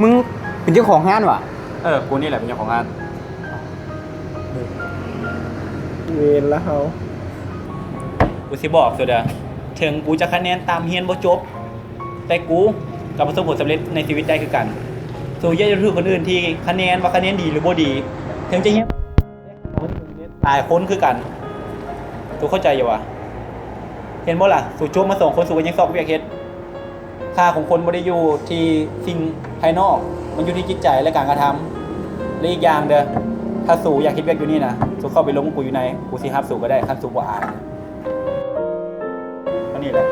ມຶງເປັນເຈົ້າຂອງຮ້ານຫວາ? ເອີ ກູນີ້ແຫຼະເປັນເຈົ້າຂອງຮ້ານ. ເວນລະເຮົາ. ກູຊິບອກສູເດີ້ ເຖິງກູຈະຄະແນນຕ່ຳ ຮຽນບໍ່ຈົບ ແຕ່ກູກໍປະສົບຜົນສຳເລັດໃນຊີວິດໄດ້ຄືກັນ. ສູຢ່າດູຖູກຄົນອື່ນທີ່ຄະແນນວ່າຄະແນນດີຫຼືບໍ່ດີ ເຖິງຈະຮຽນ ຫຼາຍຄົນຄືກັນ. ສູເຂົ້າໃຈຢູ່ຫວາ? ເຫັນບໍ່ລະ ສູຈົບມາສອງຄົນ ສູກໍຍັງຊອກວຽກເຮັດ. ຄ່າຂອງຄົນບໍ່ໄດ້ຢູ່ທີ່ສິ່ງພາຍນອກ, ມັນຢູ່ທີ່ຈິດໃຈ ແລະ ການກະທຳ. ແລະ ອີກຢ່າງເດີ້ ຖ້າສູຢາກເຮັດວຽກຢູ່ນີ້ນະ ສູເຂົ້າໄປລົມກັບກູຢູ່ໃນ ກູຊິຮັບສູກໍໄດ້ ຄັນສູບໍ່ອາຍ. ເທົ່ານີ້ແຫຼະ.